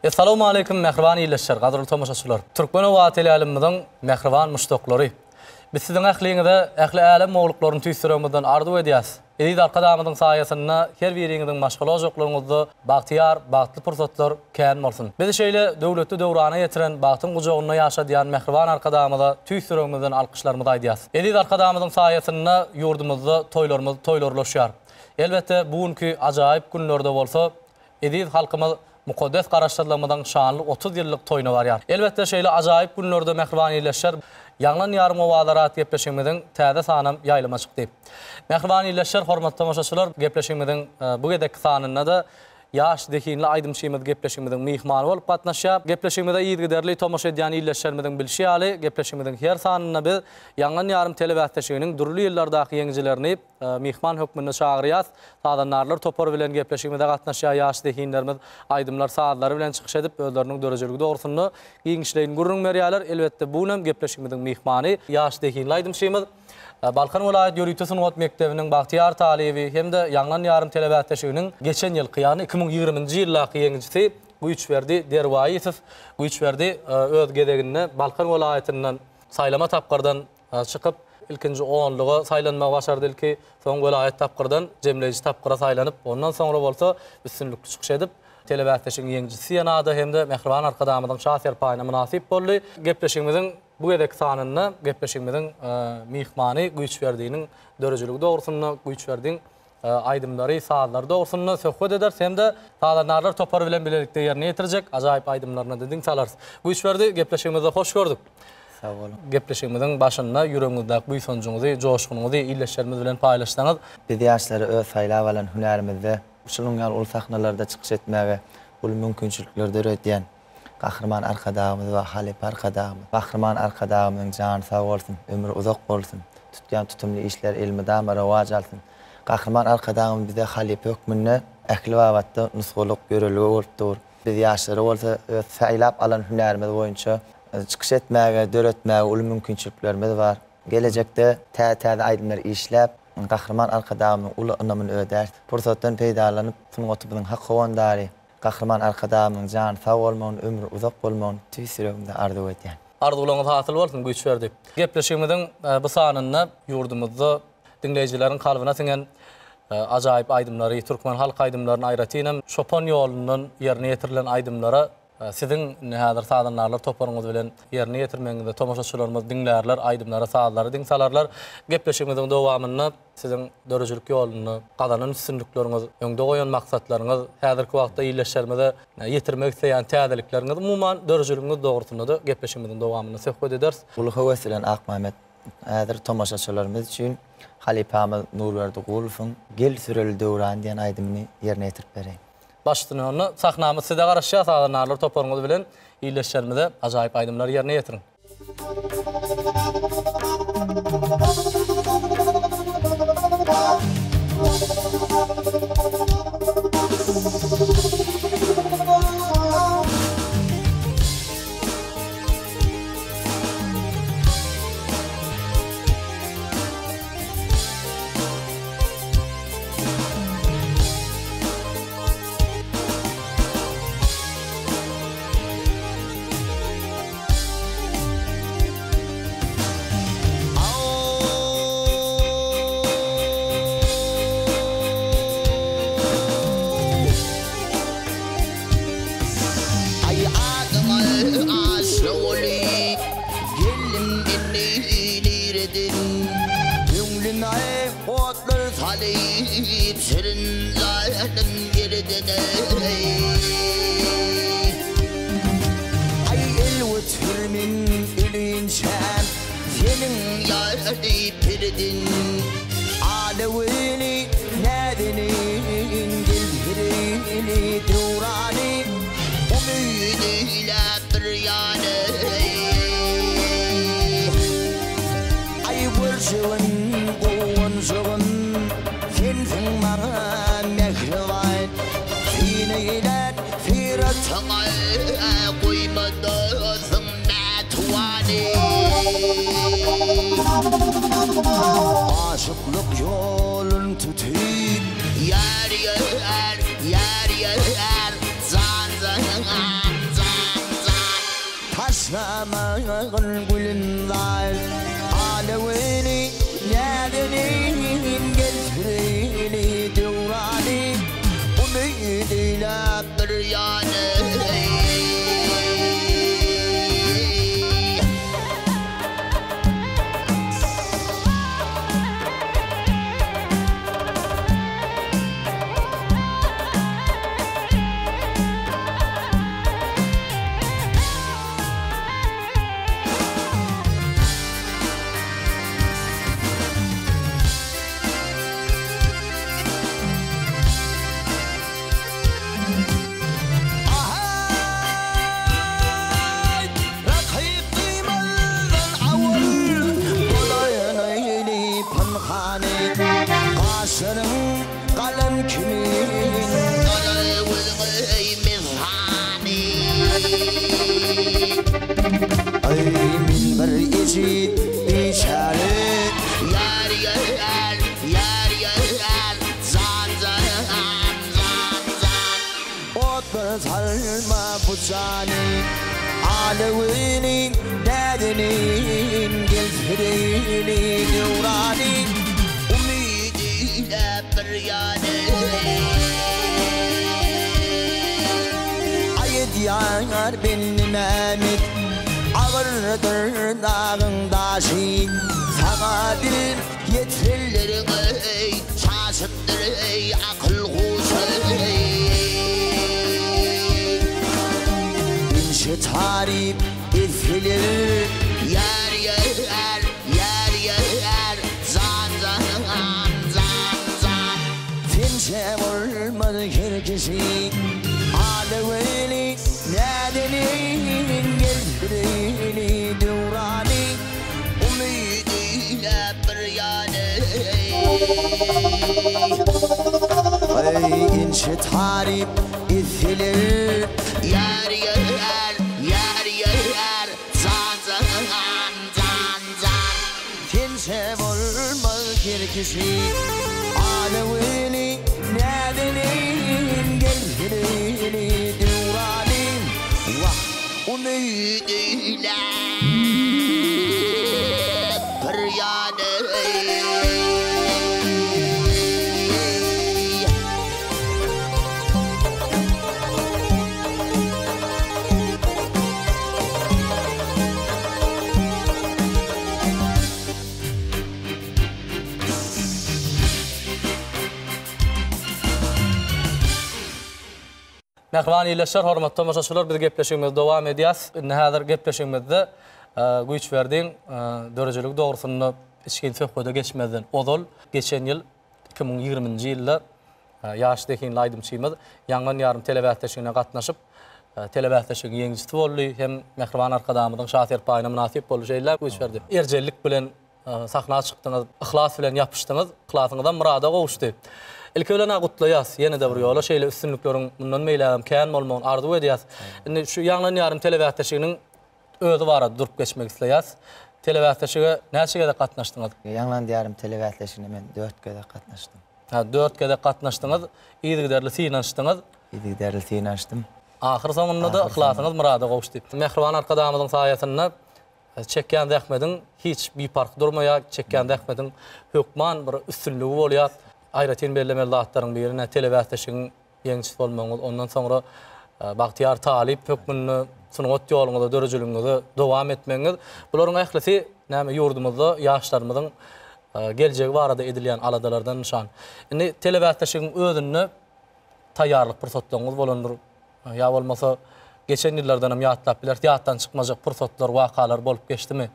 Essalawmaleýkim mähriban ildeşler, gadyrly tomaşaçylar! Türkmen owazy teleýaýlymymyzyň mähriban muşdaklary! Biz siziň ähliňize ähli älem gowulyklaryny tüýs ýüregimizden arzuw edýäs. Eziz Arkadagymyzyň saýasynda her biriňiziň maşgala ojaklaryňyzda bagtyýar, bagtly pursatlar kän bolsun! Bizi şeýle döwletli döwrana ýetiren, bagtyň gujagynda ýaşadýan mähriban Arkadagymyza tüýs ýüregimizden alkyşlarymyzy aýdýas. Eziz Arkadagymyzyň saýasynda ýurdumyzda toýlarymyz toýlarlaşýar. Elbetde, bu günki ajaýyp günlerde bolsa, Eziz halkymyz mukaddes Garaşsyzlygymyzyň şanly 30 ýyllyk toýuna barýar. Elbetde, şeýle ajaýyp günlerde mähriban ildeşler, Ýaňlan ýarym owazlar atly gepleşigimiziň täze sanam ýaýlyma çykdy. Mähriban ildeşler, hormatly tomaşaçylar, gepleşigimiziň bu gezekki sanynda-da ýaş zehinli aýdymçymyz gepleşigimiziň myhmany bolup gatnaşýar. Gepleşigimize yzygiderli tomaşa edýän ildeşlerimiziň bilşi ýaly, gepleşigimiziň her sanynda biz Ýaňlan ýarym telebäsleşiginiň dürli ýyllardaky ýeňijilerini myhman hökmünde çagyrýas. Sazandarlar topary bilen gepleşigimize gatnaşýar ýaş zehinlerimiz aýdymlar, sazlary bilen çykyş edip, özleriniň döredijiligi dogrusynda giňişleýin gürrüň berýärler. Elbetde, bu günem gepleşigimiziň myhmany ýaş zehinli aýdymçymyz, Balkan welaýat ýörite sungat mekdebiniň bagtyýar talyby hem-de Ýaňlan ýarym telebäsleşiginiň geçen ýylky, ýagny 2020-nji ýyldaky ýeňijisi Güýçberdi Derwaýysow. Güýçberdi öz gezeginde Balkan welaýatyndan saýlama tapgyrdan Çykyp, ilkinji onluga saýlanmagy başardy ilki, soň welaýat tapgyrdan jemleýji tapgyra saýlanyp, ondan soňra bolsa üstünlikli çykyş edip, telebäsleşigiň ýeňijisi diýen ada hem-de mähriban Arkadagymyzyň Şa serpaýyna mynasyp boldy. Gepleşigimiziň bu gezekki sanynda gepleşigimiziň myhmany Güýçberdiniň döredijiligi dogrusynda Güýçberdiň aýdymlary, sazlary dogrusynda söhbet ederis hem-de sazandarlar topary bilen bilelikde ýerine ýetirjek ajaýyp aýdymlaryna-da diň salarys. Güýçberdi, gepleşigimizde hoş gördük. Sag boluň. Gepleşigimiziň başynda ýüregiňizdäki buýsanjyňyzy, joşgunyňyzy ildeşlerimiz bilen paýlaşsaňyz. Biz ýaşlara öz saýlap alan hünärimizde şunuň ýaly uly sahnalarda çykyş etmäge uly mümkinçilikler döredýän Gahryman Arkadagymyz we halypa Arkadagymyz. Gahryman Arkadagymyzyň jany sag bolsun, ömri uzak bolsun, tutýan tutumly işleri elmydama rowaç alsyn. Gahryman Arkadagymyz bize halypa hökmünde ähli babatda nusgalyk ýörelge bolup dur. Biz ýaşlara bolsa öz saýlap alan hünärimiz boýunça çykyş etmäge, döretmäge uly mümkinçiliklerimiz bar. Gelejekde täze-täze aýdymlar işläp, Gahryman Arkadagymyzyň uly ynamyny ödäris. Pursatdan peýdalanyp, sungatymyzyň hak howandary, Gahryman Arkadagymyzyň jany sag bolmagyny, ömri uzak bolmagyny tüýs ýüregimden arzuw edýän. Arzuwlaryňyz hasyl bolsun, Güýçberdi. Gepleşigimiziň bu sanynda ýurdumyzda diňleýjileriň kalbyna siňen ajaýyp aýdymlary, türkmen halk aýdymlaryny, aýratynam çopan ýolundan ýerine ýetirilen aýdymlara siziň indi häzir sazandarlar toparyňyz bilen ýerine ýetirmegiňizde tomaşaçylarymyz diňlärler, aýdymlara, sazlara diň salarlar. Gepleşigimiziň dowamynda Siziň döredijilik ýolunda gazanan üstünlikleriňiz, öňde goýan maksatlaryňyz, häzirki wagtda ildeşlerimize ýetirmek isleýän täzelikleriňiz, umuman, döredijiligiňiz dogrusynda-da gepleşigimiziň dowamynda söhbet ederis. Uly höwes bilen Akmämmet häzir tomaşaçylarymyz üçin halypamyz Nurberdi Gulowyň Gel süreli döwran diýen aýdymyny ýerine ýetirip bereýin. Baş üstüne onda sahnamyz size garaşýar, sazandarlar toparyňyz bilen ildeşlerimize ajaýyp aýdymlary ýerine ýetiriň. Aý adyňy Aşyrguly, Geldim indi nireden? Köňlüme otlar salyp, Şirin zalym ýerden eý. Aý el götür men ölinçäm, Seniň ýaly pirden. Alaweli näzenin, Gel sereýli döwrany. Umyt eýläp bir ýana eý. Aý görjegin guwanjygym, Sensiň maňa mähriban. Syn eýlän syratyňa Goýma dostuň mätuwany. Aşyklyk ýolun tutyp. Ýar ýar, ýar ýar, jan jana. Aýagyn gülümzar Alawini näzenin Gel süreýli döwrany Umyt eýläp bir ýana. Ahaý! Rakyp duýmazdan awal bolaýyn eýli pynhany. Gaşlaryň galam kimin. Gara gözüň mizhany. Aý, men bir ejiz biçäre. Ýar, ýar, ýar, ýar, jan, jan, jan, jan. Otlara salma bu jany. Alawini, näzenin, gel süreýli döwrany. Umyt eýläp bir ýany. Aýdýar Belli Mämmet, Agyrdyr dagyň daşy, Saňa dil ýetirenleriň, Çaşypdyr akyl-huşy. Inçe taryp etseler. Ýar, ýar, ýar, ýar, jan, jan, jan, jan. Sençe bolmaz her kişi. Ala weli nädenin geldirini döwrany umyt eýläp bir ýany. Aý inçe taryp etseler. Ýar ýar ýar ýar jan jan jan jan. Sençe bolmaz her kişi. Ala weli näzenin gelsin döwrany Wah, umyt eýläp bir ýany. Mähriban ildeşler, hormatly tomaşaçylar, biz gepleşigimizi dowam edýäs. Indi häzir gepleşigimizde Güýçberdiň döredijiligi dogrusynda içgin söhbede geçmezden ozal, geçen ýyl, 2020-nji ýylda ýaş zehinli aýdymçymyz Ýaňlan ýarym telebäsleşigine gatnaşyp, telebäsleşigiň ýeňijisi boldy hem Mähriban Arkadagymyzyň Şa serpaýyna mynasyp boldy. Şeýle Güýçberdi, erjellik bilen Sahna çykdyňyz, yhlas bilen ýapyşdyňyz, yhlasyňyzam myrada gowuşdy. Ilki bilen-ä gutlaýas, ýene-de bir ýola şeýle üstünlikleriň mundan beýlägem kän bolmagyny arzuw edýäs. Indi şu Ýaňlan ýarym telebäsleşiginiň özi barada durup geçmek isleýäs. Telebäsleşige näçe gezek gatnaşdyňyz? Ýaňlan diýarym telebäsleşigine men dört gezek gatnaşdym. Hä, dört gezek gatnaşdyňyz, yzygiderli synanyşdyňyz. Yzygiderli synanyşdym. Ahyr soňunda-da yhlasyňyz myrada gowuşdy. Mähriban Arkadagymyzyň saýasynda Çekýän zähmediň hiç biparh durmaýar, çekýän zähmediň hökman bir üstünligi bolýar. Aýratyn bellemeli zatlaryň biri ine telebäsleşigiň ýeňijisi bolmagyňyz, ondan soňra bagtyýar talyp hökmünde sungat ýoluňyza, döredijiligiňize dowam etmegiňiz. Bularyň ählisi näme ýurdumyzda ýaşlarymyzyň geljegi barada edilýän aladalardan nyşan. Indi telebäsleşigiň özünde taýýarlyk pursatlaryňyz bolandyr. Ýa bolmasa, geçen ýyllardanam ýatlap bileris, ýatdan çykmajak pursatlar, wakalar bolup geçdimi?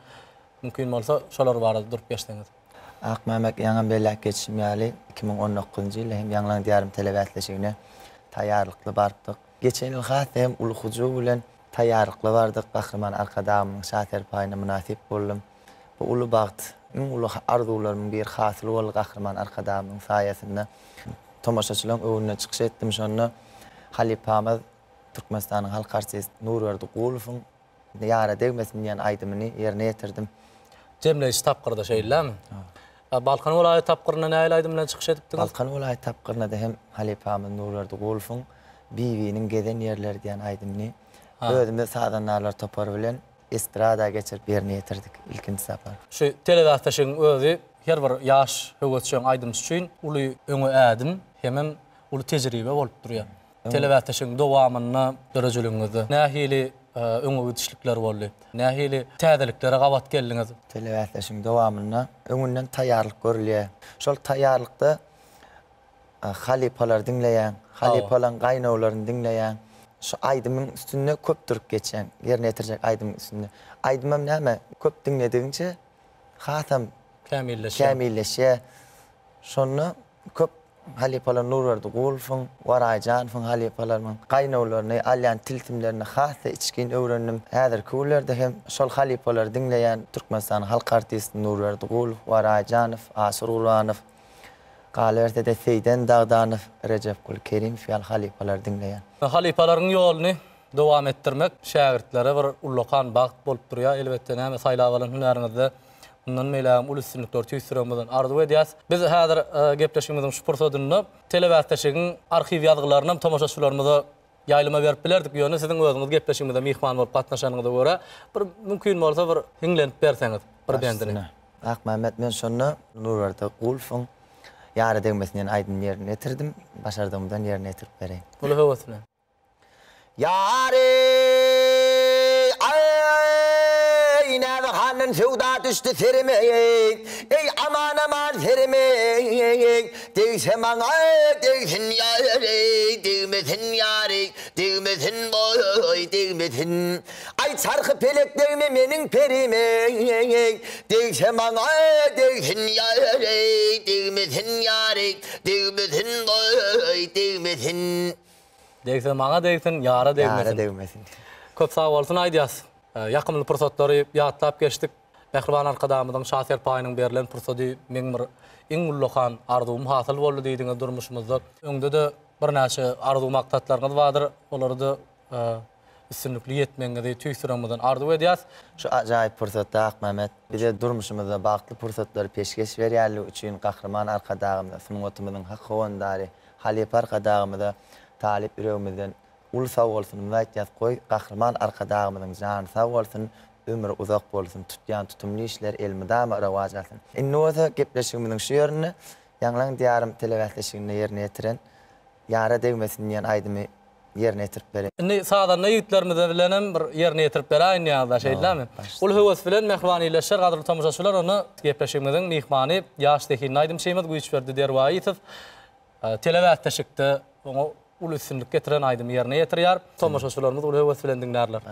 Mümkin bolsa, şolar barada durup geçseňiz. Akmämmet, ýaňam belläp geçişim ýaly, 2019-njy ýylda hem Ýaňlan Diýarym telebäsleşigine taýýarlykly barypdyk. Geçen ýyl has hem uly hyjuw bilen taýýarlykly bardyk. Gahryman Arkadagymyzyň Şa serpaýyna mynasyp boldum. Bu uly bagt, iň uly arzuwlarymyň biri hasyl boldy Gahryman Arkadagymyzyň saýasynda. Tomaşaçylaryň öňünde çykyş etdim. Şonda halypamyz Türkmenistanyň halk artisti Nurberdi Gulowyň Ýara degmesin diýen aýdymyny ýerine ýetirdim. Jemleýji tapgyrda şeýlemi? Balkan welaýat tapgyrynda nähili aýdym bilen çykyş edipdiňiz? Balkan welaýat tapgyrynda-da hem halypamyz Nurberdi Gulowyň Bibiniň gezen ýerleri diýen aýdymyny özümiz sazandarlar topary bilen. Estrada geçirip ýerine ýetirdik ilkinji sapar. Şu telebäsleşigiň özi her bir ýaş höwesjeň aýdymçy üçin uly öňe ädim hemem uly tejribe bolup durýar. Telebäsleşigiň dowamynda döredijiligiňizde nähili öňe gidişlikler boldy? Nähili täzeliklere gabat geldiňiz? Telebäsleşigiň dowamynda öňünden taýýarlyk görülýär. Şol taýýarlykda halypalary diňleýäň, halypalaryň gaýnawlaryny diňleýäň. Şu aýdymyň üstünde köp durup geçýäň, ýerine ýetirjek aýdymyň üstünde. Aýdymam näme, köp diňledigiňçe hasam Kämilleşýär. Kämilleşýär. Şonda köp halypalar Nurberdi Gulowyň, Waraýjanowyň halypalarynyň gaýnawlaryny, alýan tilsimlerini has-da içgin öwrendim. Häzirki günlerde hem şol halypalary diňleýän Türkmenistanyň halk artisti Nurberdi Gulow, Waraýjanow, Aşyr Gurbanow, Galyberse-de Seýden Dagdanow, Rejepguly Kerimow ýaly halypalary diňleýän. Halypalaryň ýoluny dowam etdirmek şägirtlere bir ullakan bagt bolup durýar. Elbetde, näme saýlap alan hünäriňizde mundan beýlägem uly üstünlikleri tüýs ýüregimizden arzuw edýäs. Biz häzir gepleşigimiziň şu pursadynda telebäsleşigiň arhiw ýazgylarynam tomaşaçylarymyza ýaýlyma berip bilerdik, ýöne siziň özüňiz gepleşigimize myhman bolup gatnaşanyňyza görä, bir mümkin bolsa bir hiňlenip berseňiz bir bendini. Baş üstüne. Akmämmet men şonda Nurberdi Gulowyň Ýara degmesin diýen aýdymyny ýerine ýetirdim. Başardygymdan ýerine ýetirip bereýin. Uly höwes bilen. Ýary aý näme handan söwda düşdi serime eý aman aman serime degse maňa degsin ýary degmesin ýary degmesin boý degmesin aý çarhy pelek degme meniň perime degse maňa degsin ýary degmesin ýary degmesin boý degmesin. Degse maňa degsin, ýara degmesin. Ýara degmesin. Köp sag bolsun aýdýas. Ýakymly pursatlary ýatlap geçdik. Mähriban Arkadagymyzyň Şa serpaýynyň berlen pursady meň bir iň ullakan arzuwym hasyl boldy diýdiňiz durmuşymyzda. Öňde-de birnäçe arzuw-maksatlaryňyz bardyr. Olara-da üstünlikli ýetmegiňizi tüýs ýüregimizden arzuw edýäs. Şu ajaýyp pursatda Akmämmet bize durmuşymyzda bagtly pursatlary peşgeş berýänligi üçin Gahryman Arkadagymyza, sungatymyzyň hak howandary, Halypa Arkadagymyza talyp ýüregimizden uly sagbolsunymyzy aýtýas, goý, Gahryman Arkadagymyzyň jany sag bolsun, ömri uzak bolsun, tutýan tutumly işleri elmydama rowaç alsyn. Indi bolsa gepleşigimiziň şu ýerinde Ýaňlan Diýarym telebäsleşiginde ýerine ýetiren Ýara degmesin diýen aýdymy ýerine ýetirip bereýin. Indi sazanda ýigitlerimize bilenem bir ýerine ýetirip beräýin diýýäňiz-dä, şeýdilemi? Uly höwes bilen mähriban ildeşler, gadyrly tomaşaçylar, onda gepleşigimiziň myhmany ýaş zehinli aýdymçymyz Güýçberdi Derwaýysow telebäsleşikde oňa uly üstünlik getiren aýdymy ýerine ýetirýär. Tomaşaçylarymyz uly höwes bilen diňlärler.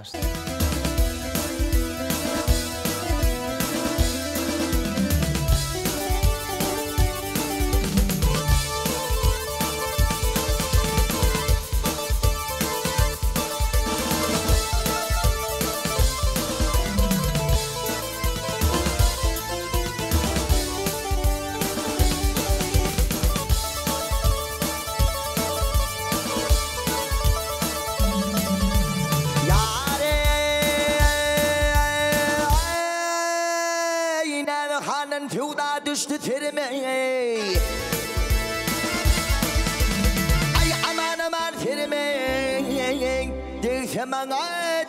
Ýar-eý, näme handan söwda düşdi serime, eý. Aý, aman-aman serime, eý, degse maňa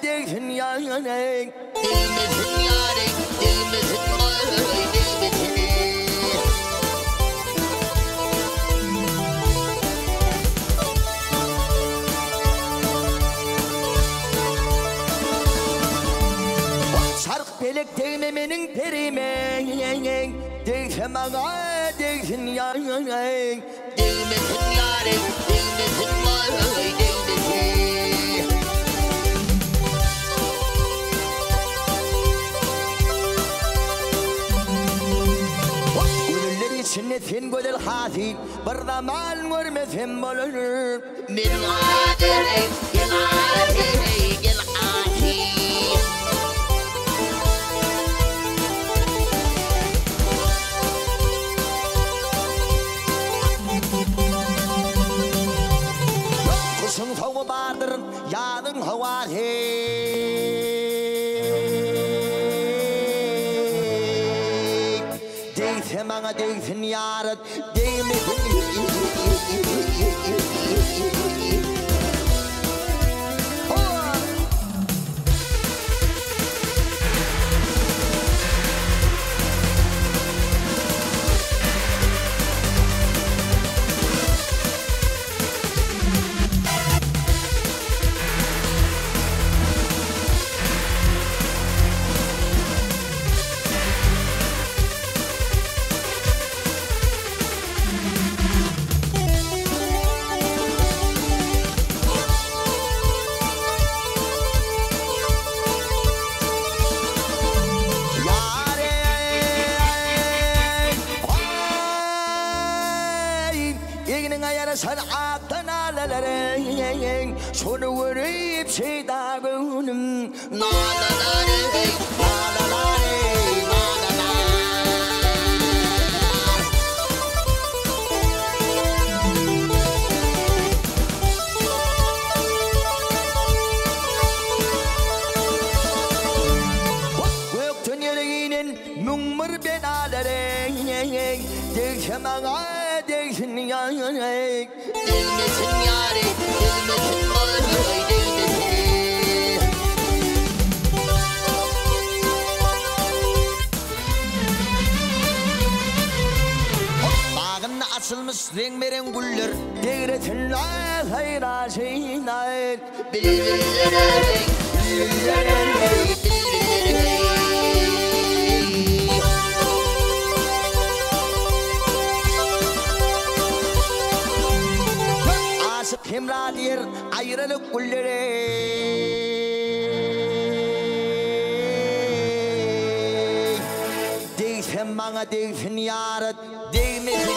degsin ýar-eý. Degmesin ýar-eý, degmesin goý, degmesin. Çarh pelek degme meniň perime, Degse maňa degsin ýar, Degmesin ýar, degmesin goý, degmesin. Gözeller içinde sen gözel hasyl, Bir zaman görmesem bolar. Meniň adymy gel adymy gel ahy. Gyşyň sowugy bardyr, ýazyň howasy. Degse maňa degsin ýarat degmesin. Ýaraşan atdan alalary, Şony görüp şeýda göwnüm nalalar, nalalar, nalalar. Gökden ýere inen 1001 belalary, Degse maňa degsin ýary. Degmesin ýary, degmesin maňa degmesin. Bagynda açylmyş reňbe-reň güller, Degresin saýraşyn. Bilbillere, bilbillere, bilbillere. Aşyk Hemra diýer aýralyk güllere. Degse maňa degsin ýara, degmesin.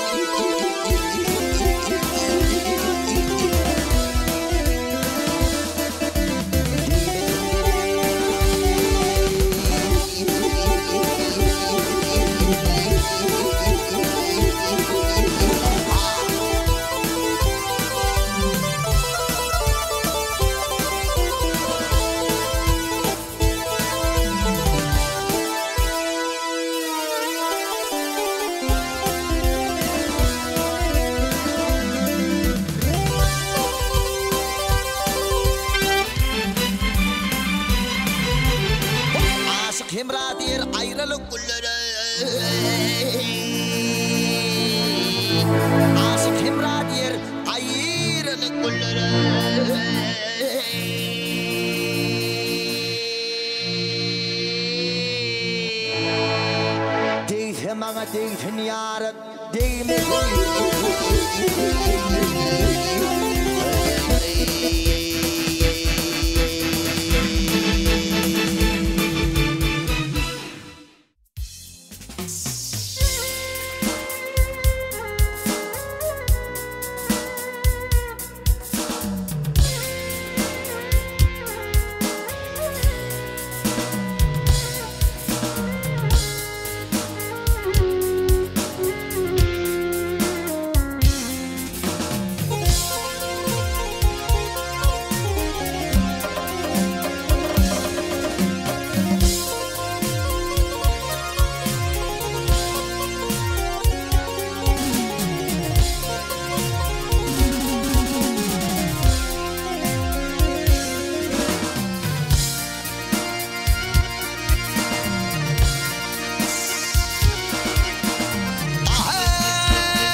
Aşyk Hemra diýer aýralyk güllere. Aşyk Hemra diýer aýralyk güllere. Degse maňa degsin ýara, degmesin.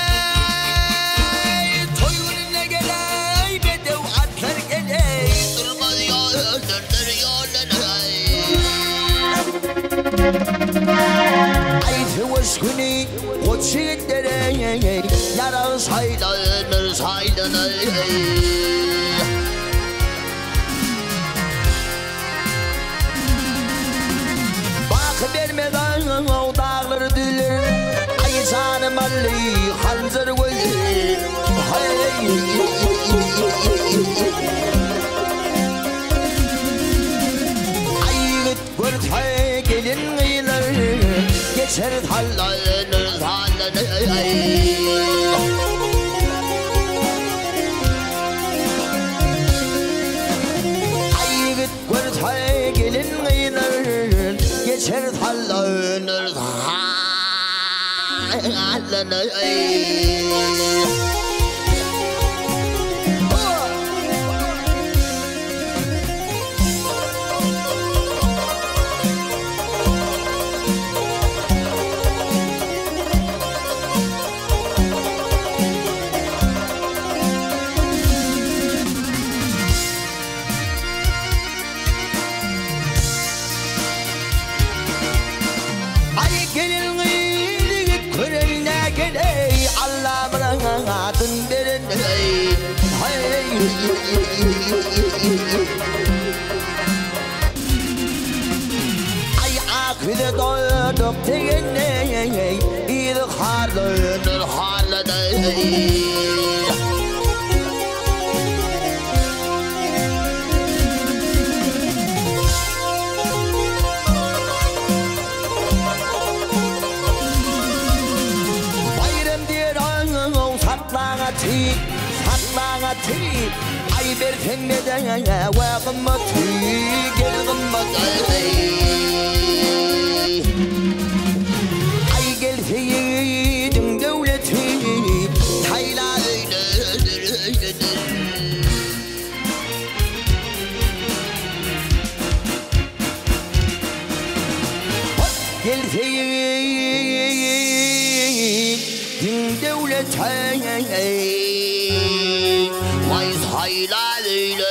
Ahay, toý gününe geley, bedew atlar geley, Durmaz ýollardyr ýollar. Aý söweş güni goç ýigitlere, Ýarag saýlanır, saýlanır. Baky bermez aň daglar düzler, Aý janym ally hanjar gözler. Hay. Aý ýigit görse gelin gyýlar, Geçer sallanır, sallanır. Aý ýigit görse gelin gyýlar, Geçer sallanır, sallanır. Ay gelin ýigit körenine geley, Allah bilen adın beren. Hay. Ay akide doyduk degene, İyi harlanır harlanır. gymmaty, Saklaň aty, Aý berseň nede we gymmaty, Gel gymmaty. Aý gelse ýigidiň döwleti, Taýla öýlenir, öýlenir. Gelse ýigidiň döwleti, Waý saýla öýlenir,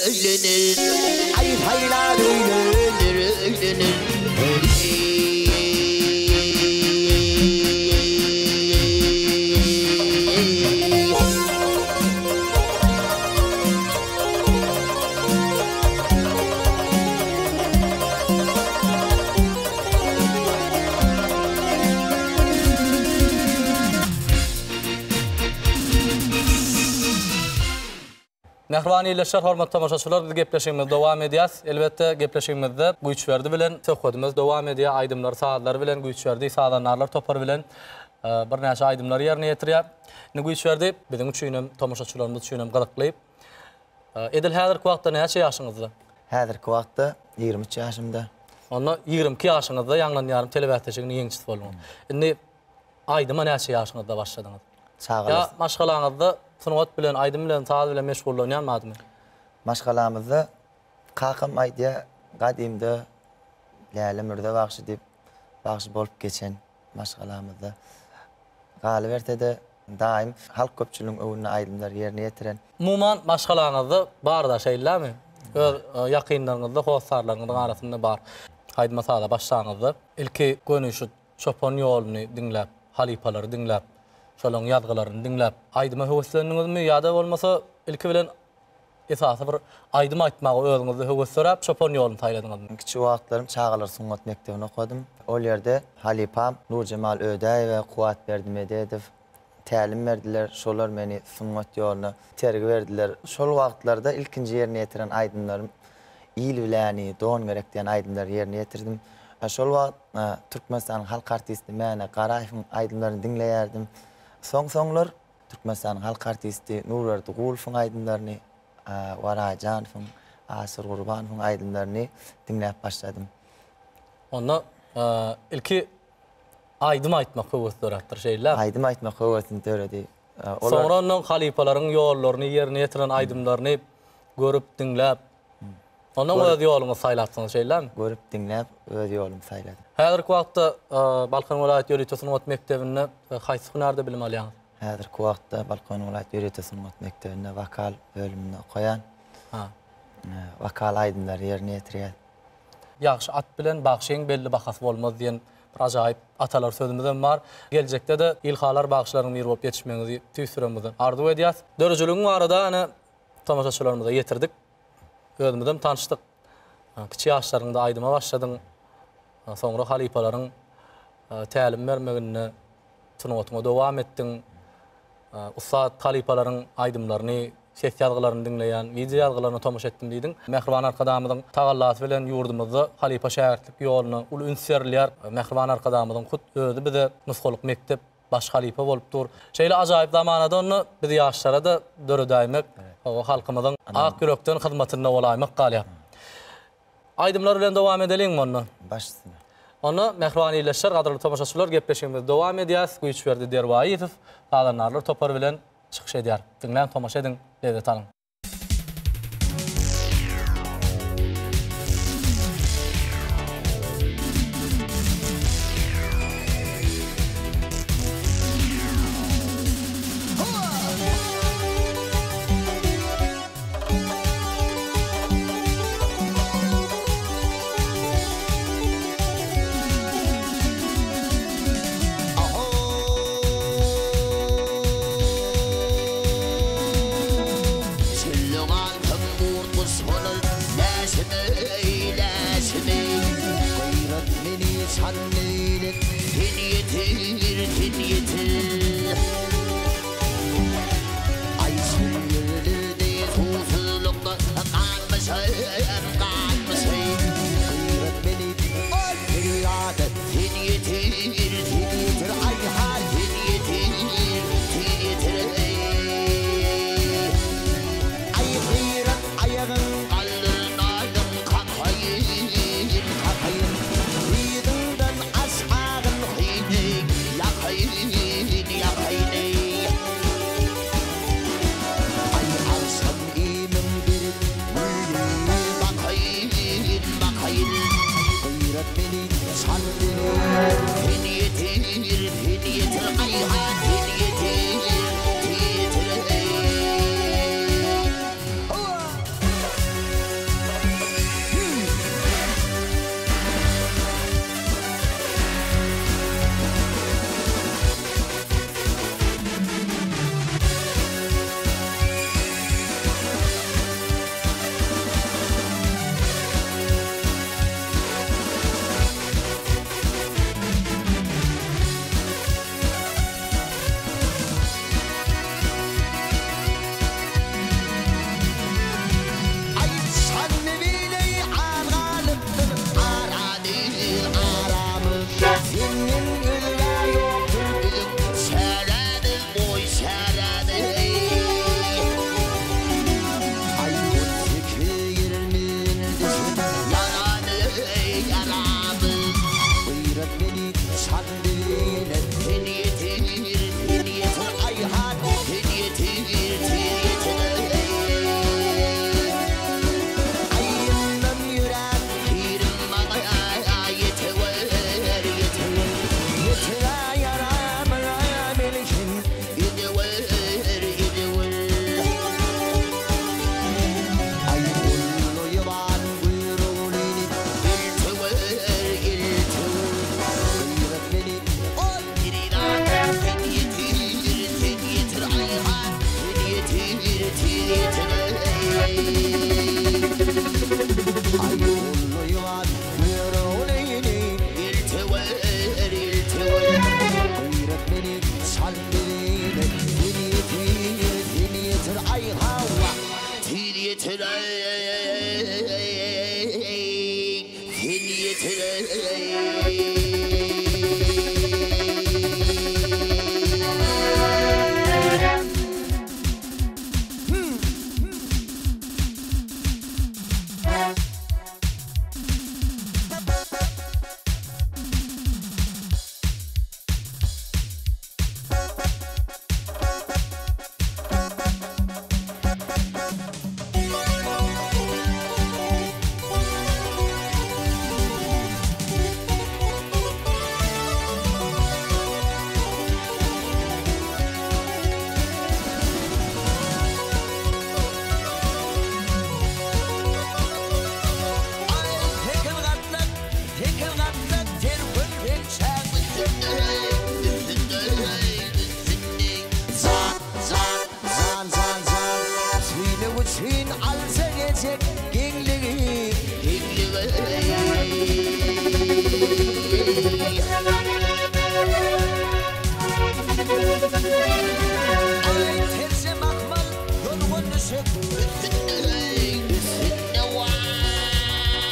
öýlenir. Aý saýla öýlenir, öýlenir. Mähriban ildeşler, hormatly tomaşaçylar, biz gepleşigimizi dowam edýäs. Elbetde, gepleşigimizde Güýçberdi bilen söhbedimiz dowam edýär. Aýdymlary, sazlary bilen Güýçberdi sazandarlar topary bilen birnäçe aýdymlary ýerine ýetirýär. Indi Güýçberdi biziň üçin hem, tomaşaçylarymyz üçin hem gyzykly. Edil häzirki wagtda näçe ýaşyňyzda? Häzirki wagtda 23 ýaşymda. Onda 22 ýaşyňyzda Ýaňlan ýarym telebäsleşiginiň ýeňijisi bolduňyz. Indi aýdyma näçe ýaşyňyzda başladyňyz? Çagalar. Ýa maşgalaňyzda sungat bilen, aýdym bilen, saz bilen meşgullanýan bardymy? Maşgalamyzda kakam aýdýar, gadymda Läle Mürze bagşy diýip bagşy bolup geçen maşgalamyzda. Galyberse-de, daýym halk köpçüliginiň öňünde aýdymlary ýerine ýetiren. Umuman, maşgalaňyzda bar-da, şeýlemi? Öz ýakynlaryňyzda, hossarlaryňyzyň arasynda bar. Aýdyma-saza başlaňyzda, ilki göni şu çopan ýoluny diňläp, halypalary diňläp, şolaryň ýazgylaryny diňläp, aýdyma höweslendiňizmi ýa-da bolmasa, ilki bilen Esasy bir aýdym aýtmaga özüňizde höwes döräp, çopan ýoluny saýladyňyzmy? Kiçi wagtlarym çagalar sungat mekdebinde okadym. Ol ýerde halypam Nurjemal Ödäýewa, Kuwwatberdi Mededow tälim berdiler. Şolar meni sungat ýoluna itergi berdiler. Şol wagtlarda ilkinji ýerine ýetiren aýdymlarym Il biläni, Don gerek diýen aýdymlary ýerine ýetirdim. Şol wagt Türkmenistanyň halk artisti Mäne Garaýewiň aýdymlaryny diňleýärdim. Soň-soňlar Türkmenistanyň halk artisti Nurberdi Gulowyň aýdymlaryny, Waraý Janowyň, Aşyr Gurbanowyň aýdymlaryny diňläp başladym. Onda ilki aýdym aýtmak höwes döräpdir, şeýle? Aýdym aýtmak höwesini döredi. Soňra ondan halypalaryň ýollaryny, ýerine ýetiren aýdymlaryny görüp, diňläp, Ondan öz ýoluňyzy saýlapsyňyz, şeýlemi? Görüp, diňläp, öz ýolumy saýladym. Häzirki wagtda Balkan welaýat ýörite sungat mekdebinde haýsy hünärde bilim alýaňyz? Häzirki wagtda Balkan welaýat ýörite sungat mekdebinde wokal bölüminde okaýan. Wokal aýdymlary ýerine ýetirýän. Ýagşy at bilen bagşyň belli bahasy bolmaz diýen bir ajaýyp atalar sözümizem bar. Geljekde-de ilhalar bagşylaryň biri bolup ýetişmegiňizi tüýs ýüregimizden arzuw edýäs. Döredijiligiň barada ene tomaşaçylarymyza ýetirdik. Özümizem tanyşdyk. Kiçi ýaşlaryňda aýdyma başladyň. Soňra halypalaryň tälim bermeginde sungatyňa dowam etdiň. Ussat halypalaryň aýdymlaryny, ses ýazgylaryny diňleýän, wideo ýazgylaryna tomaşa etdim diýdiň. Mähriban Arkadagymyzyň tagallasy bilen ýurdumyzda halypa-şägirtlik ýoluna uly üns berilýär. Mähriban Arkadagymyzyň hut özi bize nusgalyk mekdep baş halypa bolup dur. Şeýle ajaýyp zamanada onda biz ýaşlara-da döredäýmek, hawa, halkymyzyň ak ýürekden hyzmatynda bolaýmak galýar. Aýdymlar bilen dowam edeliňmi onda? Baş üstüne. Onda, mähriban ildeşler, gadyrly tomaşaçylar, gepleşigimizi dowam edýäs. Güýçberdi Derwaýysow sazandarlar topary bilen çykyş edýär. Diňläň, tomaşa ediň, lezzet alyň. Çölde galsam gurt-guş bolar, läşimi, läşimi. Gaýrat meni şanly sen ýetir, sen ýetir. Aý şol ýerlerde suwsuzlykda galmyşam, galmyşam. Gaýrat meni ol perýada sen ýetir, sen ýetir. Aý-ha sen ýetir. çal bilen. Sen ýetir, sen ýetir Aýhan, sen ýetir, sen ýetir Aýyndan ýöräp pirim maňa ýetewer, ýetewer. Ýetere ýaramyna belkim gidewer, gidewer. Aý gullu ýylan guýrugyny iltewer, iltewer. Gyýrat meni ol pirinat sen ýetir, sen ýetir Aýhan, sen ýetir, sen ýetir. Aý gullu ýylan guýrugyny iltewer, iltewer. Gyýrat meni çal bilen, sen ýetir, sen ýetir Aýhan, sen ýetir, sen ýetir. Aý sekiz gatlak, sekiz gatlak ter gül pençäň üstünde, üstünde, üstünde. Zan, zan, zan, zan, zan. Söýmek üçin alsa gejek geňligi, geňligi. Aý terje mahmal ýolgun düşek üstünde, üstünde waý,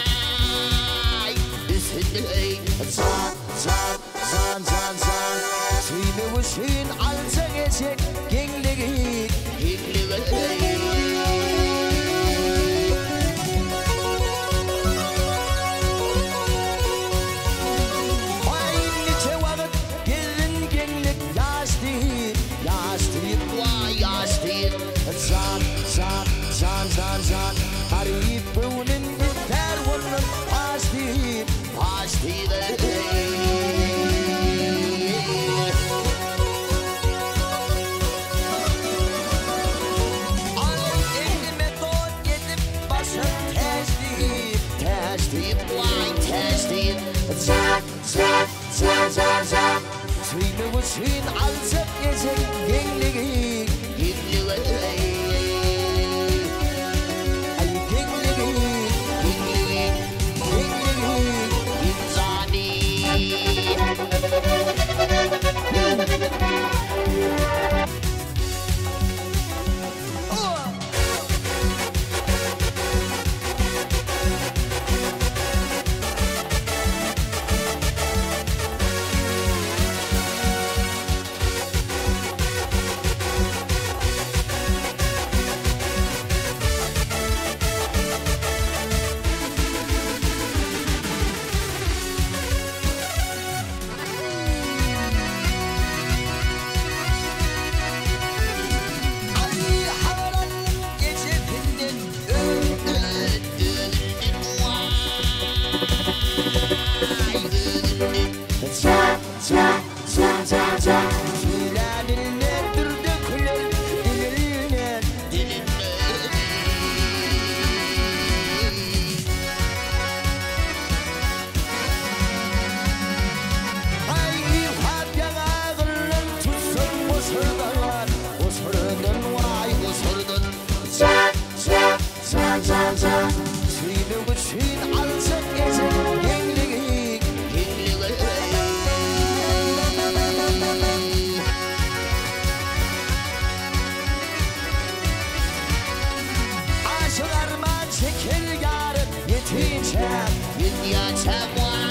üstünde. Zan, zan, zan, zan, zan. Söýmek üçin alsa gejek geňligi, geňligi. Aý niçe wagt gezdin geňlik ýaş diýip, ýaş diýip, waý ýaş diýip. Zan, zan, zan, zan, zan. Garyp göwnüm biter ondan paş diýip, paş diýip. Aý egnime don gedip başa täç diýip, täç diýip, waý täç diýip. Zan, zan, zan, zan, zan. Söýmek üçin aljak gejek geňligi, geňligi. Aý geňligi, geňligi, geňligi, geňjany. Aý habar aldym gejesinden özünden, özünden waý özünden. Zan, zan, zan, zan, zan. Söýlänine dür döküler dilinden, dilinden. Aý ýhap ýaňagyndan tutsun goşurdan, goşurdan waý goşurdan. Zan, zan, zan, zan, zan. Söýmek üçin aljak gejek geňligi, geňligi. Aşyk arman çeker ýaryp ýetinçäm, ýetýänçäm waý,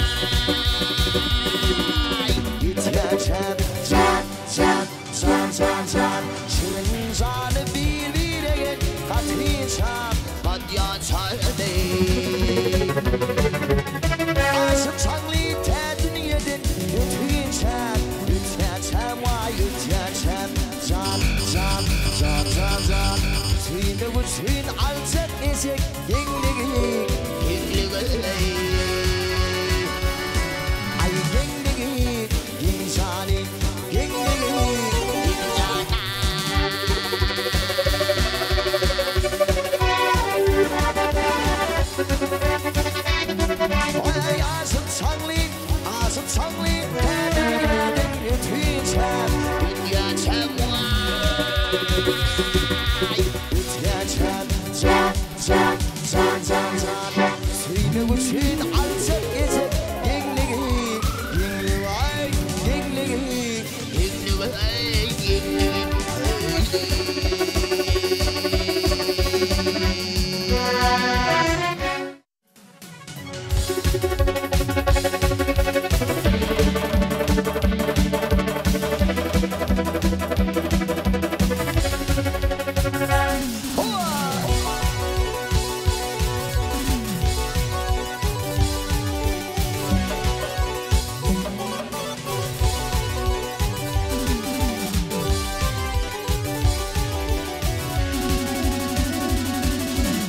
ýetýänçäm. Zan, zan, zan, zan, zan. Şirin jany bir-birege gatynçam, gadýança eý. üçin aljak eşek geňligi, geňligi. Aý geňligi, geň jany, geňligi, geň jana. Aý aşyp çaňly, aşyp çaňly, täze ötünçäm, ötýänçäm, waý, ötýänçäm, jan, jan, jan, jan, jan. Söýmek üçin aljak eşek geňligi, geňligi, waý, geňligi, geňligi, aý, geňligi, geňligi.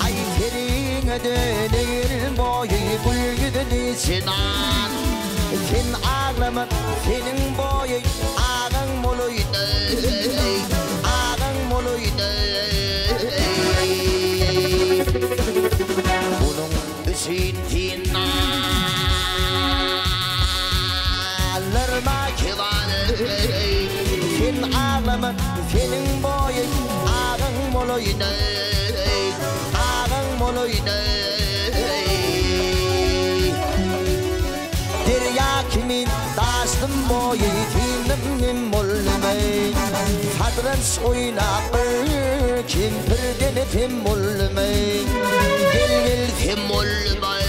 Aý seriňe döneýin boýy gül ýüzüni jenan. Sen aglama seniň boýy agaň bolaýyn agaň bolaýyn. Onuň üçin sen alyrma kebany. Sen aglama seniň boýy agaň bolaýyn agaň bolaýyn. Derýa kimin daşdym boýy tinim nem bolmaý. Satranç oýnap bir kempirden tem bolmaý. Gel gel tem bolmaý.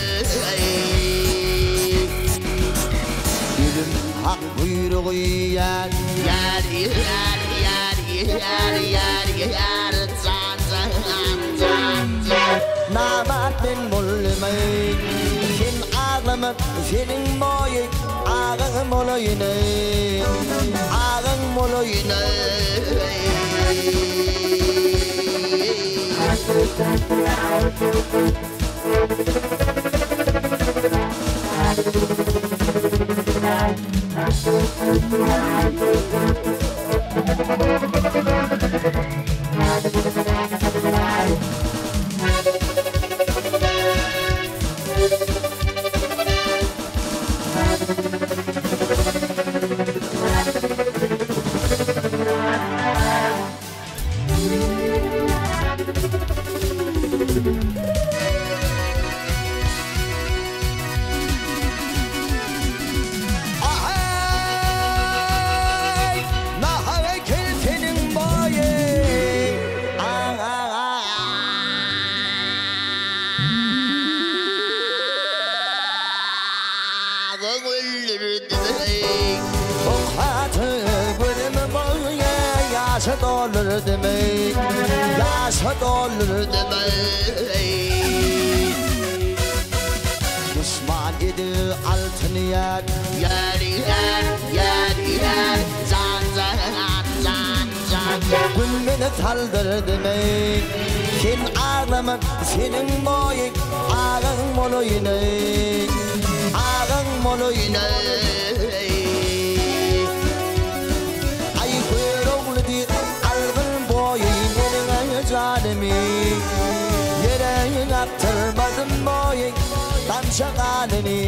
Ölüm hak buýrugy ýar ýar ýar ýar ýar ýar ýar jan jan jan jan. Namat men bolmaý. Sen aglama seniň boýy agaň bolaýyn agaň bolaýyn. Ahay, nahay kel seniň boýy. Agaň öldürdi. Okaty gözüm boýy ýaşa doldurdy. Ýaşa doldurdy. Düşman idi altyn ýar ýar ýar ýar ýar jan jan jan jan. Gül meni saldyrdy. Sen aglama seniň boýy agaň bolaýyn agaň bolaýyn. Aý Görogly diýip algyn boýy meniň janymy. Ýere atdyrmadym boýy damja ganyny.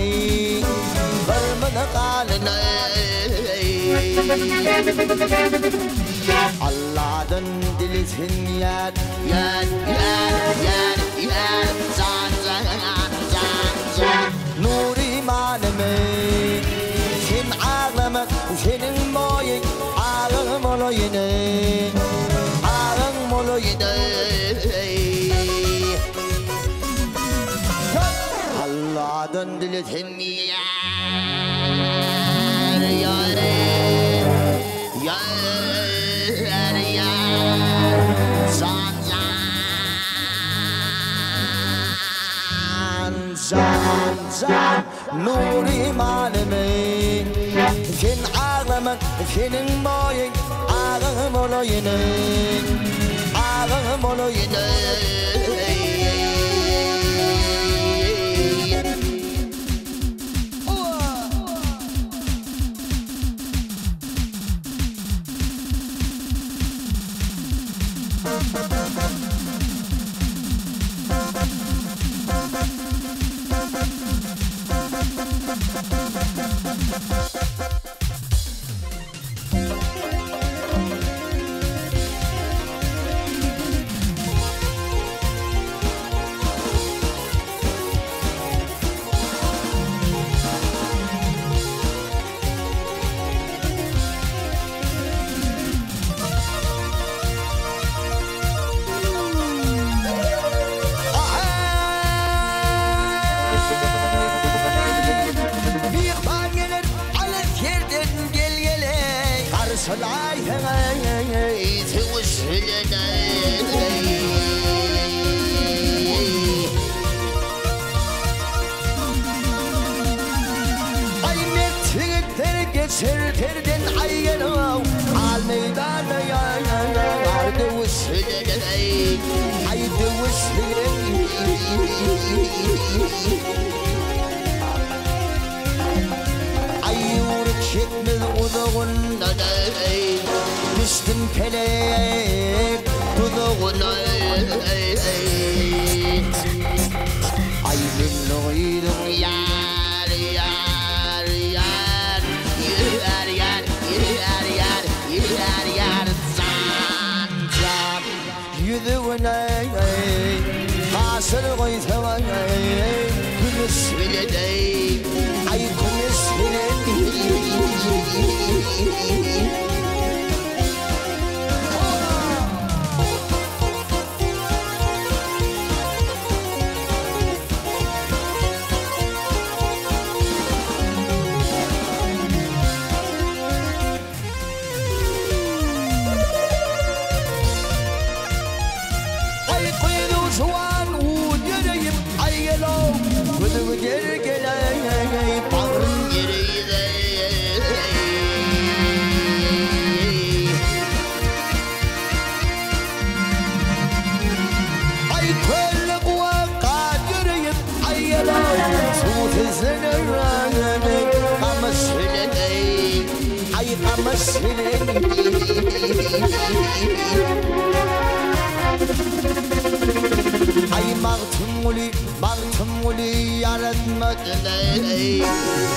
Gyrmyny ganyny. Allah'dan dilesin ýar ýar ýar ýar ýar jan jan jan jan. Nur imanymy sen aglama seniň boýy agaň bolaýyn agaň bolaýyn. Allah'dan dilesin ýar ýar ýar ýar jan jan jan jan. Nur imanymy sen aglama seniň boýy agaň bolaýyn. Çagaň bolaýyn eý. Myhman geler alys ýerden gel geleý Garşylaýsaň-eý söwüş bilen-eý. Aý mert ýigitler geçer serden aý gel-ow Al meýdanda ýanar döwüş bilen-eý Aý döwüş bilen. Aý ýüwrük çekmez uzagyndan-eý Düşdüm pelek duzagyna-eý. Aý belli gyzyň ýar ýar ýar Ýar ýar ýar ýar ýar ýar Jan jan Ýüzügine Gaşyny goýsaň Kümüş bilen Aý kümüş bilen. Aý gyzyl juwan un ýereýip aý gel-ow, Gözüňi der geleý, bagryn ýereýip-eý. Aý kölle guwa gan ýereýip aý gel-ow, Suw seslener gamyş bilen-eý. Aý gamyş bilen. Aý Magtymguly, Magtymguly ýaratmady-leý,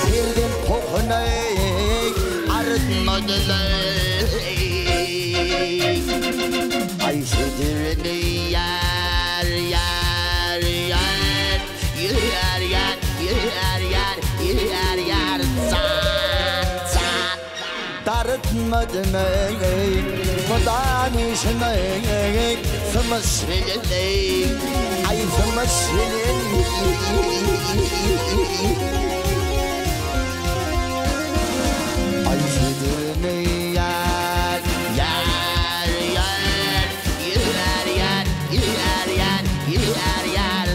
Perzen pohuny artmady-leý. Aý şeýdibini ýar, ýar, ýar, Ýar, ýar, ýar, ýar, ýar, ýar, jan, jan. Dartmadym eý, mydam işim eý, Symyş bilen eý, aý symyş bilen. Aý şeýdibini ýar, ýar, ýar, Ýar, ýar, ýar, ýar, ýar, ýar, jan,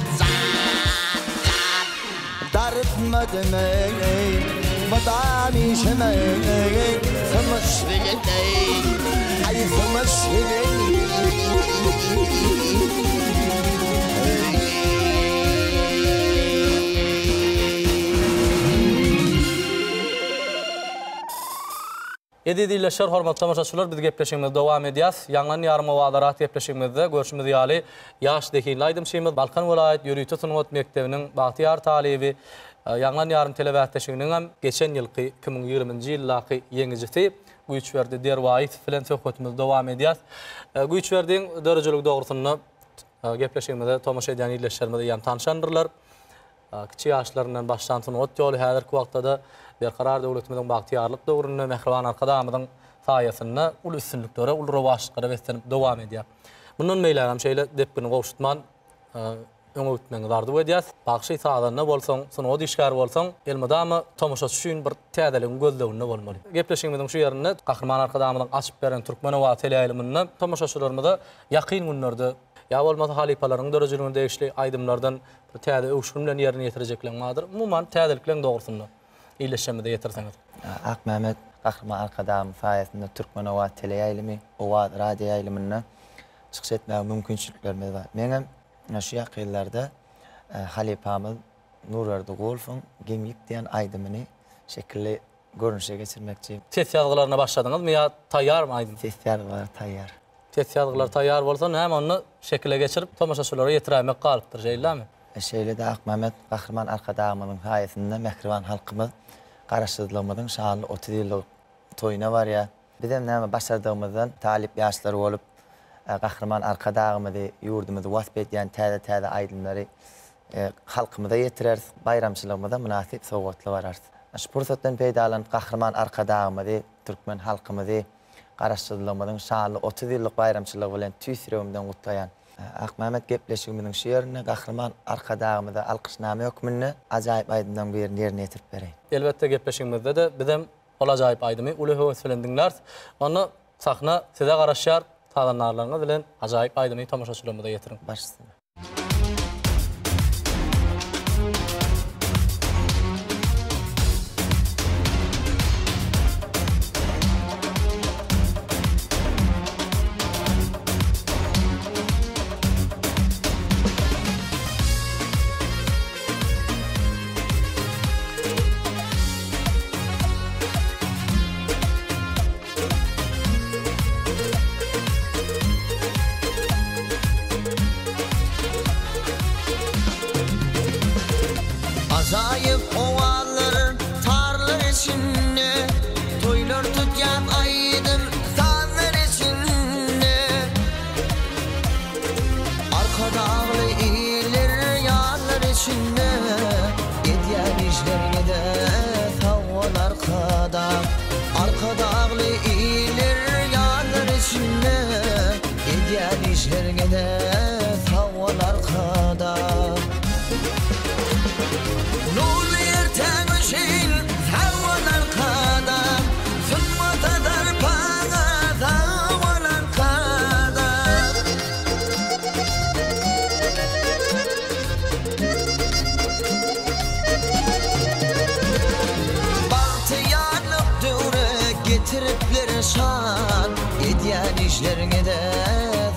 jan. Dartmadym eý, mydam işim eý, Symyş bilen eý, aý symyş bilen. Eziz ildeşler, hormatly tomaşaçylar, biz gepleşigimizi dowam edýäs. Ýaňlan ýarym owaza rat gepleşigimizde görşümiz ýaly, ýaş zehinli aýdymçymyz, Balkan welaýat ýörite sungat mekdebiniň bagtyýar talyby, Ýaňlan ýarym telebäsleşiginiň hem geçen ýylky, 2020-nji ýyldaky ýeňijisi Güýçberdi Derwaýysow bilen söhbetimizi dowam edýäs. Güýçberdiň döredijiligi dogrusynda gepleşigimize tomaşa edýän ildeşlerimiz eýýäm tanşandyrlar. Kiçi ýaşlaryndan başlan sungat ýoly häzirki wagtda-da Berkarar döwletimiziň bagtyýarlyk döwründe mähriban Arkadagymyzyň saýasynda uly üstünliklere, uly rowaçlyklara beslenip dowam edýär. Mundan beýlägem şeýle depgini gowşutman öňe gitmegiňizi arzuw edýäs. Bagşy, sazanda bolsaň, sungat işgäri bolsaň, elmydama tomaşaçy üçin bir täzeligiň gözleginde bolmaly. Gepleşigimiziň şu ýerinde Gahryman Arkadagymyzyň açyp beren Türkmen owazy teleýaýlymynda tomaşaçylarymyza ýakyn günlerde ýa bolmasa halypalaryň döredijiligine degişli aýdymlardan Bir täze öwüşgin bilen ýerine ýetirjekleň bardyr. Umuman, täzelikleň dogrusynda ildeşlerimize ýetirseňiz. Akmämmet Gahryman Arkadagymyz saýasynda Türkmen Owaz teleýaýlymy, Owaz radioýaýlymynda. çykyş etmäge mümkinçiliklerimiz bar. Meňem şu ýakynlarda halypamyz Nurberdi Gulowyň Giňlik diýen aýdymyny şekilli görnüşe geçirmekçi. Ses ýazgylaryna başladyňyzmy ýa taýýarmy aýdym? Ses ýazgylary taýýar. Ses ýazgylary taýýar bolsa näme onda şekile geçirip tomaşaçylara ýetiräýmek galypdyr şeýlemi? Şeýle-de Akmämmet Gahryman Arkadagymyzyň saýasynda mähriban halkymyz Garaşsyzlygymyzyň şanly 30 ýyllyk toýuna barýar. Bizem näme başardygymyzdan talyp ýaşlar bolup Gahryman Arkadagymyzy, ýurdumyzy wasp edýän täze-täze aýdymlary halkymyza ýetireris, baýramçylygymyza mynasyp sowgatly bararys. Şu pursatdan peýdalanyp Gahryman Arkadagymyzy, türkmen halkymyzy Garaşsyzlygymyzyň şanly 30 ýyllyk baýramçylygy bilen tüýs ýüregimden gutlaýan. Akmämmet gepleşigimiziň şu ýerinde Gahryman Arkadagymyza alkyşnama hökmünde ajaýyp aýdymlaryň birini ýerine ýetirip bereýin. Elbetde gepleşigimizde-de bizem ol ajaýyp aýdymy uly höwes bilen diňläris. Onda sahna size garaşýar, sazandarlaryňyz bilen ajaýyp aýdymy tomaşaçylarymyza ýetiriň. Baş üstüne. Ajaýyp owazlar tarlar içinde, Toýlar tutýan aýdym sazlar içinde. Arkadagly iller ýarlar içinde, Edýän işleriňede sag bol Arkadag. Arkadagly iller ýarlar içinde, Edýän işleriňede sag bol Arkadag. Nurly ertäň üçin sag bol Arkadag, Sungata sarpaňa sag bol Arkadag. Bagtyýarlyk döwre getiripler şan, Edýän işleriňede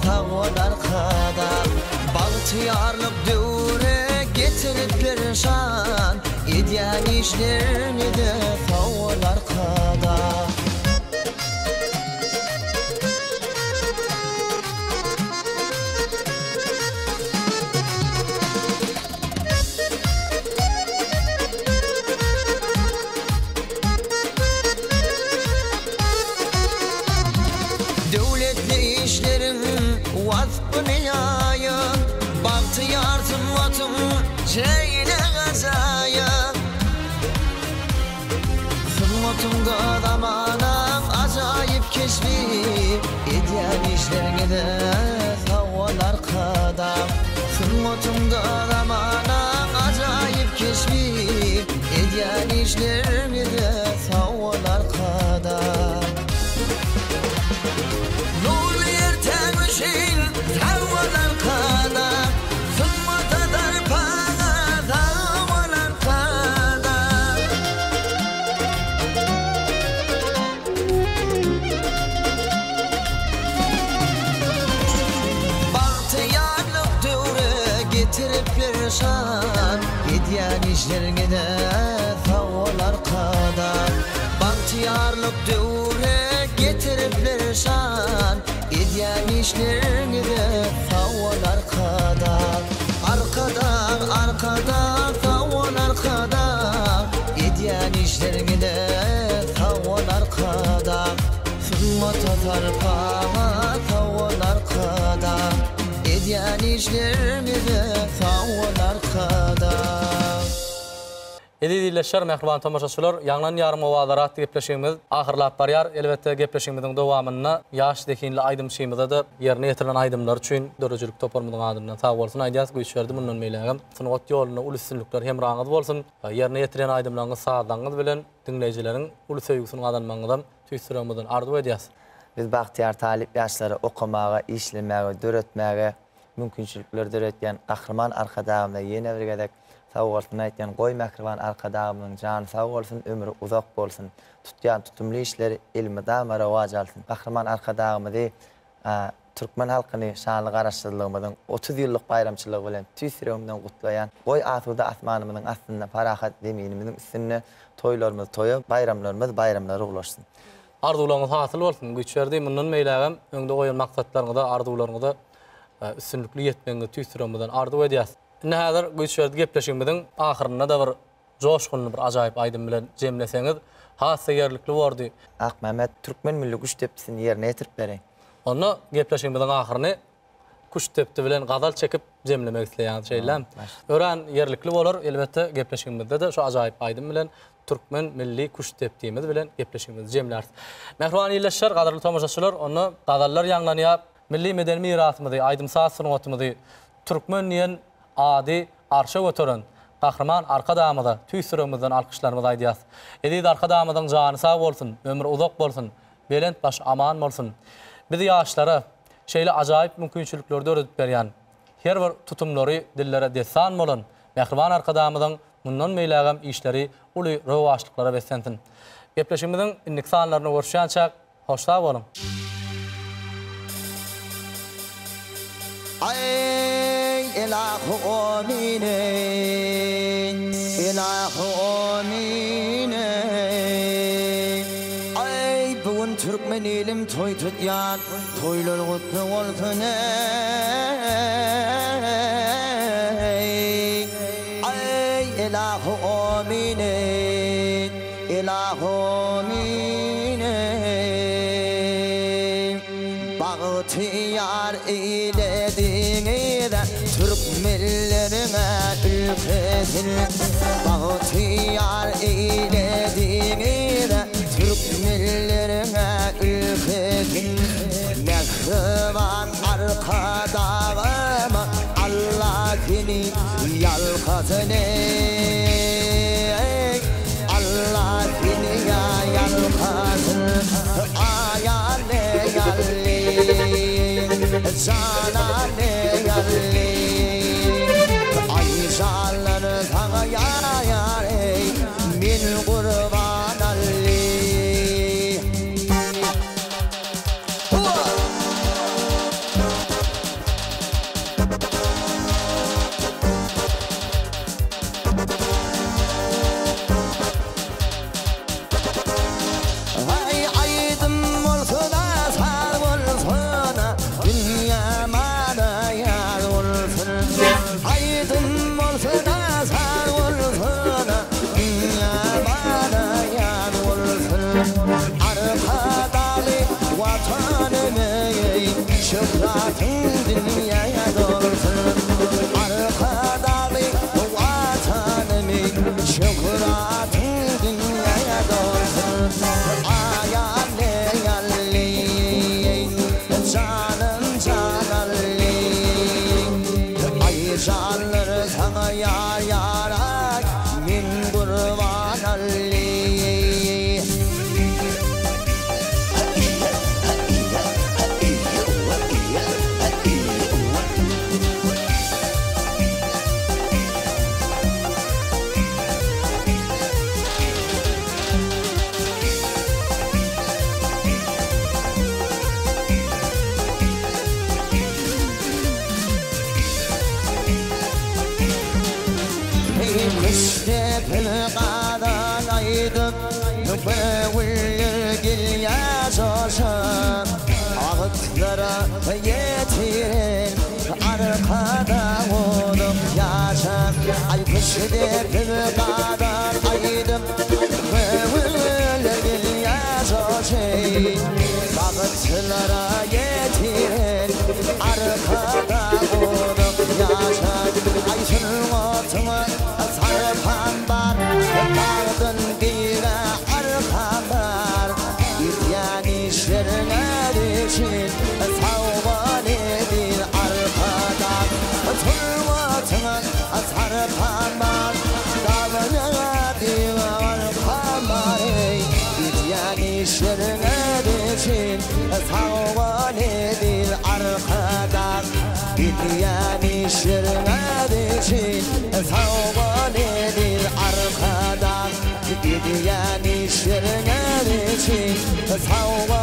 sag bol Arkadag. Bagtyýarlyk döwre getiripler şan, Edýän işleriňede sag bol Arkadag. Döwletli işleriň waspyny ýaýan, Bagtyýar sungatyň şeýle ajaýyp. Sungatyňda zamanaň ajaýyp keşbi, Edýän işleriňede sag bol Arkadag. Sungatyňda zamanaň ajaýyp keşbi, Edýän işleriňede sag bol Arkadag. Nurly ertäň üçin sag bol Arkadag, Sungata sarpaňa sag bol Arkadag. Bagtyýarlyk döwre getiripdir şan, Edýän işleriňede sag bol Arkadag. Bagtyýarlyk döwre getiripdir şan, Edýän işleriňede sag bol Arkadag. Arkadag, Arkadag, sag bol Arkadag, Edýän işleriňede sag bol Arkadag. Sungata sarpaňa sag bol Arkadag, Edýän işleriňede sag bol Arkadag. Eziz ildeşler, mähriban tomaşaçylar, Ýaňlan ýarym owazlar atly gepleşigimiz ahyrlap barýar. Elbetde, gepleşigimiziň dowamynda ýaş zehinli aýdymçymyza-da ýerine ýetirilen aýdymlary üçin döredijilik toparymyzyň adyndan sagbolsun aýdýarys. Güýç berdi mundan beýlägem sungat ýolunda uly üstünlikler hemraňyz bolsun. Ýerine ýetirýän aýdymlaryňyz, sazlaryňyz bilen diňleýjileriň uly söýgüsini gazanmagyňyzam tüýs ýüregimizden arzuw edýäris. Biz bagtyýar talyp ýaşlara okamaga, işlemäge, döretmäge mümkinçilikleri döretýän Gahryman Arkadagymyza ýene bir gezek sagbolsun aýtýan. Goý mähriban Arkadagymyzyň jany sag bolsun, ömri uzak bolsun. Tutýan tutumly işleri elmydama rowaç alsyn. Gahryman Arkadagymyzy. Türkmen halkyny şanly Garaşsyzlygymyzyň 30 ýyllyk baýramçylygy bilen tüýs ýüregimden gutlaýan. Goý asuda asmanymyzyň astynda, parahat zeminimiziň üstünde toýlarymyz toýa, baýramlarymyz baýramlara ulaşsyn. Arzuwlaryňyz hasyl bolsun, Güýçberdi! Mundan beýlägem öňde goýan maksatlaryňyza, arzuwlaryňyza üstünlikli ýetmegiňizi tüýs ýüregimizden arzuw edýäs. Indi häzir Güýçberdi gepleşigimiziň ahyrynda-da bir joşgunly bir ajaýyp aýdym bilen jemleseňiz has-da ýerlikli bordy. Akmämmet, türkmen milli küştdepdisini ýerine ýetirip bereýin. Onda gepleşigimiziň ahyryny küştdepdi bilen gazal çekip jemlemek isleýäňiz şeýlemi? Örän ýerlikli bolar, elbetde gepleşigimizde-de şu ajaýyp aýdym bilen türkmen milli küştdepdimiz bilen gepleşigimizi jemläris. Mähriban ildeşler, gadyrly tomaşaçylar, onda gazallar ýaňlanýar. Milli medeni mirasymyzy, aýdym-saz sungatymyzy, türkmen diýen ady arşa göteren Gahryman Arkadagymyza tüýs ýüregimizden alkyşlarymyzy aýdýas. Eziz Arkadagymyzyň jany sag bolsun, ömri uzak bolsun, belent başy aman bolsun! Biz ýaşlara şeýle ajaýyp mümkinçilikleri döredip berýän, her bir tutumlary dillere dessan bolan Mähriban Arkadagymyzyň mundan beýlägem işleri uly rowaçlyklara beslensin! Gepleşigimiziň indiki sanlarynda görüşýänçäk, Hoş sag boluň. Aý Ylahy omyn eý Ylahy omyn eý Aý bu gün türkmen ilim toý tutýar Toýlar gutly bolsun eý Aý Ylahy omyn eý Ylahy omyn eý, Bagtyýar eýlediňiz türkmenleriň ülkesin. Bagtyýar eýlediňiz türkmenleriň ülkesin. Mähriban Arkadagym, Alla seni ýalkasyn eý. Alla seni ýalkasyn Aýaly ýaly Janany ýaly Aý janlar saňa ýar eý Men gurban Ally. Aý aýdym bolsun-a, saz bolsun, Dünýä mana ýaz bolsun. Aýdym bolsun-a, saz bolsun, Dünýä mana ýaz bolsun. Arkadagly Watanym eý, Şöhratyň dünýä dolsun. Arkadagly Watanym eý, Şöhratyň dünýä dolsun. Aý Alle, Alle, janym jan Alle. Aý janlar saňa ýar ýar aý, men gurban Alle. Eý, küştdepil gazal aýdyp, Böwürler gelýär joşup, Agytlara ýetiren Arkada bolup ýaşap. Aý, küştdepil gazal aýdyp, Böwürler gelýär joşup, Bagytlara ýetiren Arkada bolup ýaşap. Aý, sungatyňa sarpam bar, Bagtyn beýige arkam bar. Edýän işleriňe üçin sag bol eziz Arkadag. Sungatyňa sarpam bar, Bagtyn beýige arkam bar. Edýän işleriňe üçin sag bol eziz Arkadag. Edýän işleriňe üçin sag bol eziz Arkadag. Edýän işleriňe üçin sag bol.